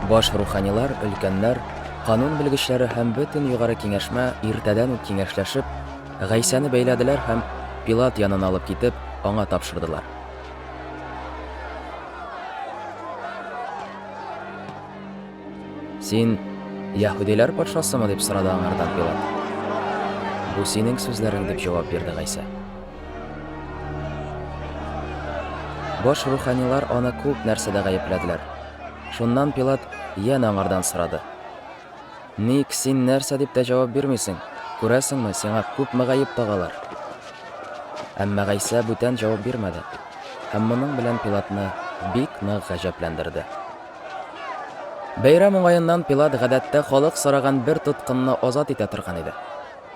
Баш руханилар, өлкәннәр, канун белгечләре һәм бөтен югары киңәшмә иртәдән үк киңәшләшеп, Гайсәне бәйләделәр һәм, Пилат янына алып китеп, аңа тапшырдылар. Син яһүдиләр патшасымы? дип сорады аңардан Пилат. Бу синең сүзләрең, дип җавап бирде Гайсә. Баш руханилар аны күп нәрсәдә гаепләделәр. Шуннан Пилат янә аңардан сорады. Ник син нәрсә дип тә җавап бирмисең? Күрәсеңме, сиңа күпме гаеп тагалар? Әмма Гайсә бүтән җавап бирмәде һәм моның белән Пилатны бик нык гаҗәпләндерде. Бәйрәм уңаеннан Пилат гадәттә халык сораган бер тоткынны азат итә торган иде.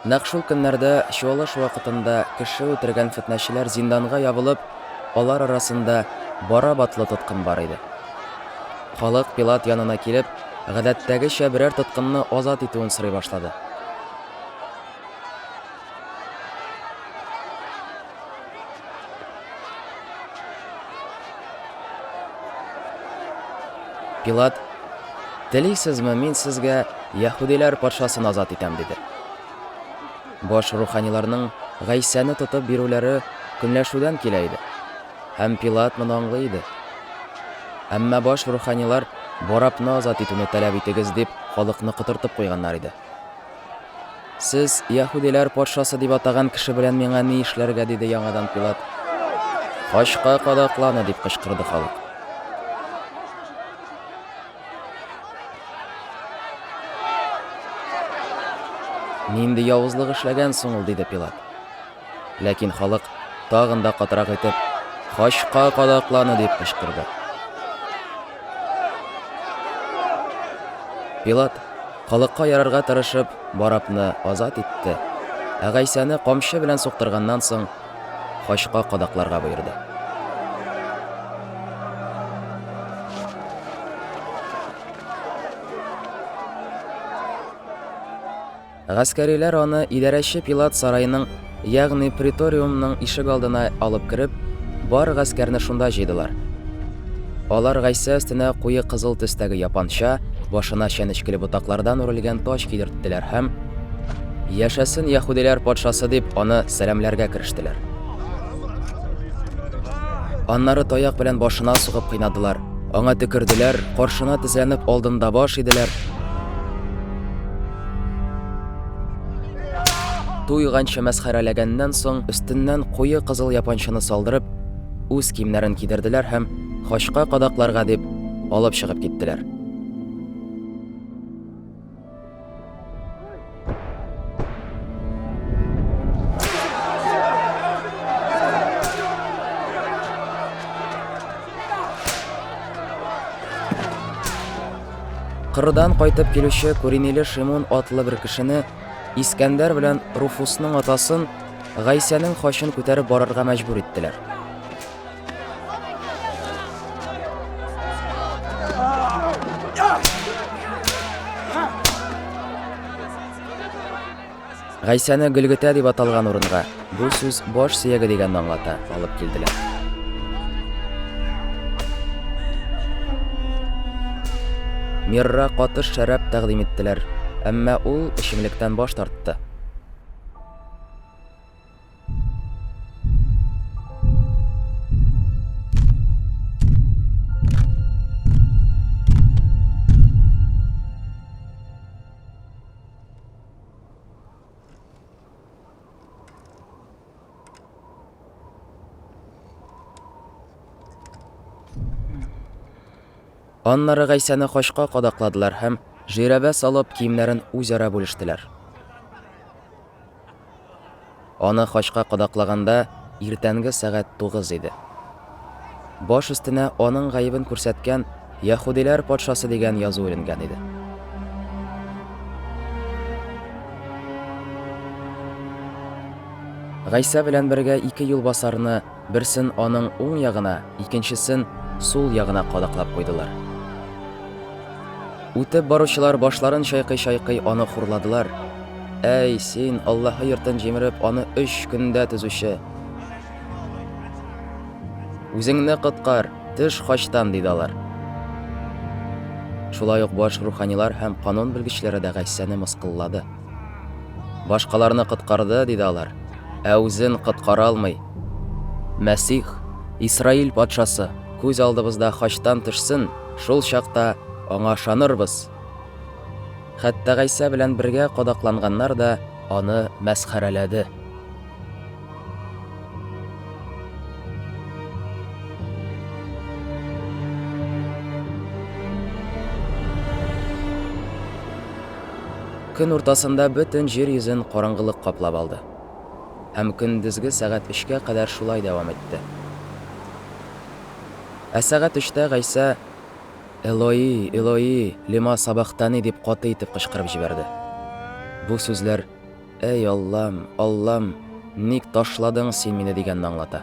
Нәкъ шул көннәрдә, чуалыш вакытында кеше үтергән фетнәчеләр зинданга ябылып, алар арасында Бараб атлы тоткын бар иде. Халык, Пилат янына килеп, гадәттәгечә берәр тоткынны азат итүен сорый башлады. Пилат, Телисезме, мин сезгә яһүдиләр патшасын азат итәм, диде. Баш руханиларның Гайсәне тотып бирүләре көнләшүдән килә иде. Һәм Пилат моны аңлый иде. Әмма баш руханилар Барабны азат итүне таләп итегез дип халыкны котыртып куйганнар иде. Сез яһүдиләр патшасы дип атаган кеше белән миңа ни эшләргә? диде яңадан Пилат. Хачка кадакланы! дип кычкырды халык. Нинди явызлык эшләгән соң ул? диде Пилат. Ләкин халык тагын да катырак итеп, Хачка кадакланы! дип кычкырды. Пилат, халыкка ярарга тырышып, Барабны азат итте, ә Гайсәне камчы белән суктырганнан соң, хачка кадакларга боерды. Гаскәриләр аны идарәче Пилат сараеның, ягъни преториумның ишек алдына алып кереп, бар гаскәрне шунда җыйдылар. Алар Гайсә өстенә куе кызыл төстәге япанча, башына чәнечкеле ботаклардан үрелгән таҗ кидерттеләр һәм, Яшәсен яһүдиләр патшасы! дип, аны сәламләргә керештеләр. Аннары таяк белән башына сугып кыйнадылар, аңа төкерделәр, каршына тезләнеп алдында баш иделәр. Туйганчы мәсхәрәләгәннән соң, өстеннән куе кызыл япанчаны салдырып, үз киемнәрен кидерделәр һәм хачка кадакларга дип алып чыгып киттеләр. Кырдан кайтып килүче Куриниле Шимун атлы бер кешене Искәндәр белән Руфусның атасын Гайсәнең хачын күтәреп барырга мәҗбүр иттеләр. Гайсәне Гөлгетә дип аталган урынга, бу сүз баш сөяге дигәнне аңлата, алып килделәр. Мирра катыш шәраб тәкъдим иттеләр, әмма ул эчемлектән баш тартты. Аннары Гайсәне хачка кадакладылар һәм, жирәбә салып, киемнәрен үзара бүлештеләр. Аны хачка кадаклаганда, иртәнге сәгать 9 иде. Баш өстенә аның гаебен күрсәткән Яһүдиләр патшасы дигән язу эленгән иде. Гайсә белән бергә ике юлбасарны, берсен аның уң ягына, икенчесен сул ягына кадаклап куйдылар. Үтеп баручылар башларын чайкый-чайкый аны хурладылар. Әй, син, Аллаһы йортын җимереп, аны өч көндә төзүче! Үзеңне коткар, төш хачтан, диде алар. Шулай ук баш руханилар һәм канун белгечләре дә Гайсәне мыскыллады. Башкаларны коткарды, диде алар, ә үзен коткара алмый. Мәсих, Исраил патшасы, күз алдыбызда хачтан төшсен, шул чакта аңа ышанырбыз. Хәтта Гайсә белән бергә кадакланганнар да аны мәсхәрәләде. Көн уртасында бөтен җир йөзен караңгылык каплап алды. Һәм көндезге сәгать өчкә кадәр шулай дәвам итте. Ә сәгать өчтә Гайсә, Элои, Элои, лема сабахтани дип каты итеп кычкырып җибәрде. Бу сүзләр Әй, Аллам, Аллам, ник ташладың син мине дигәнне аңлата.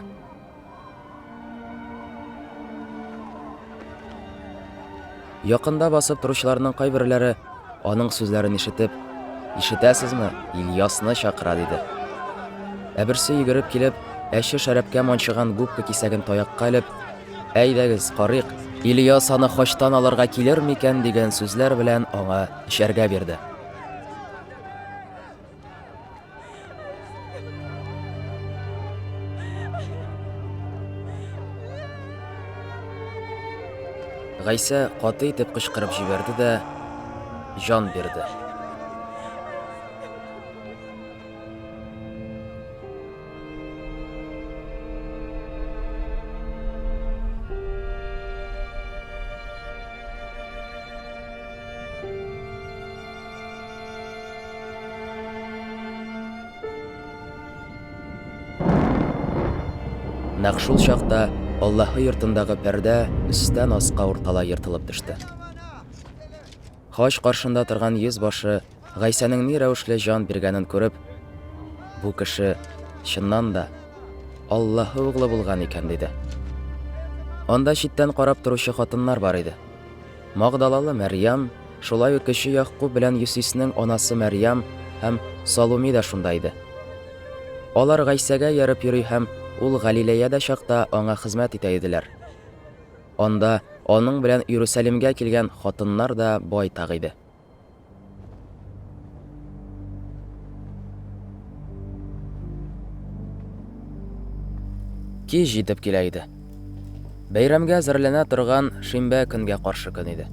Якында басып торучыларның кайберләре аның сүзләрен ишетеп, Ишетәсезме, Ильясны чакыра, диде. Ә берсе йөгереп килеп, әче шәрабкә манчыган губка кисәген таякка элеп, Әйдәгез, карыйк, Ильяс аны хачтан алырга килер микән, дигән сүзләр белән аңа эчәргә бирде. Гайсә каты итеп кычкырып җибәрде дә җан бирде. Нәкъ шул чакта Аллаһы йортындагы пәрдә өстән аска урталай ертылып төште. Хач каршында торган йөз башы Гайсәнең ни рәвешле җан биргәнен күреп, бу кеше чыннан да Аллаһы углы булган икән, диде. Анда читтән карап торучы хатыннар бар иде. Магдалалы Мәрьям, шулай ук кече Ягъкуб белән Юсиснең анасы Мәрьям һәм Салуми да шунда иде. Алар Гайсәгә ияреп йөри һәм ул Галиләядә чакта аңа хезмәт итә иделәр. Анда аның белән Иерусалимгә килгән хатыннар да байтак иде. Кич җитеп килә иде. Бәйрәмгә әзерләнә торган шимбә көнгә каршы көн иде.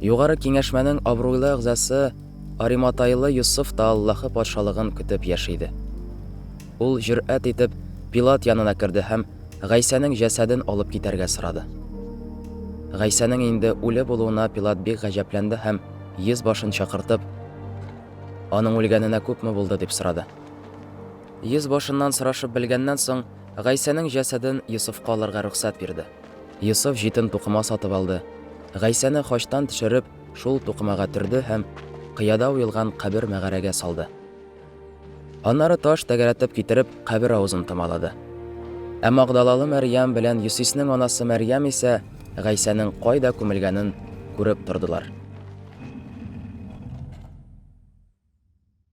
Югары киңәшмәнең абруйлы әгъзасы Ариматайлы Йосыф та Аллаһы патшалыгын көтеп яши иде. Ул җөрьәт итеп Пилат янына керде һәм Гайсәнең җәсәден алып китәргә сорады. Гайсәнең инде үле булуына Пилат бик гаҗәпләнде һәм йөзбашын чакыртып, Аның үлгәненә күпме булды дип сорады. Йөзбашыннан сорашып белгәннән соң, Гайсәнең җәсәден Йосыфка алырга рөхсәт бирде. Йосыф җитен тукыма сатып алды, Гайсәне хачтан төшереп, шул тукымага төрде һәм кыяда уелган кабер-мәгарәгә салды. Аннары таш тәгәрәтеп китереп, кабер авызын томалады. Ә Магдалалы Мәрьям белән Юсиснең анасы Мәрьям исә Гайсәнең кайда күмелгәнен күреп тордылар.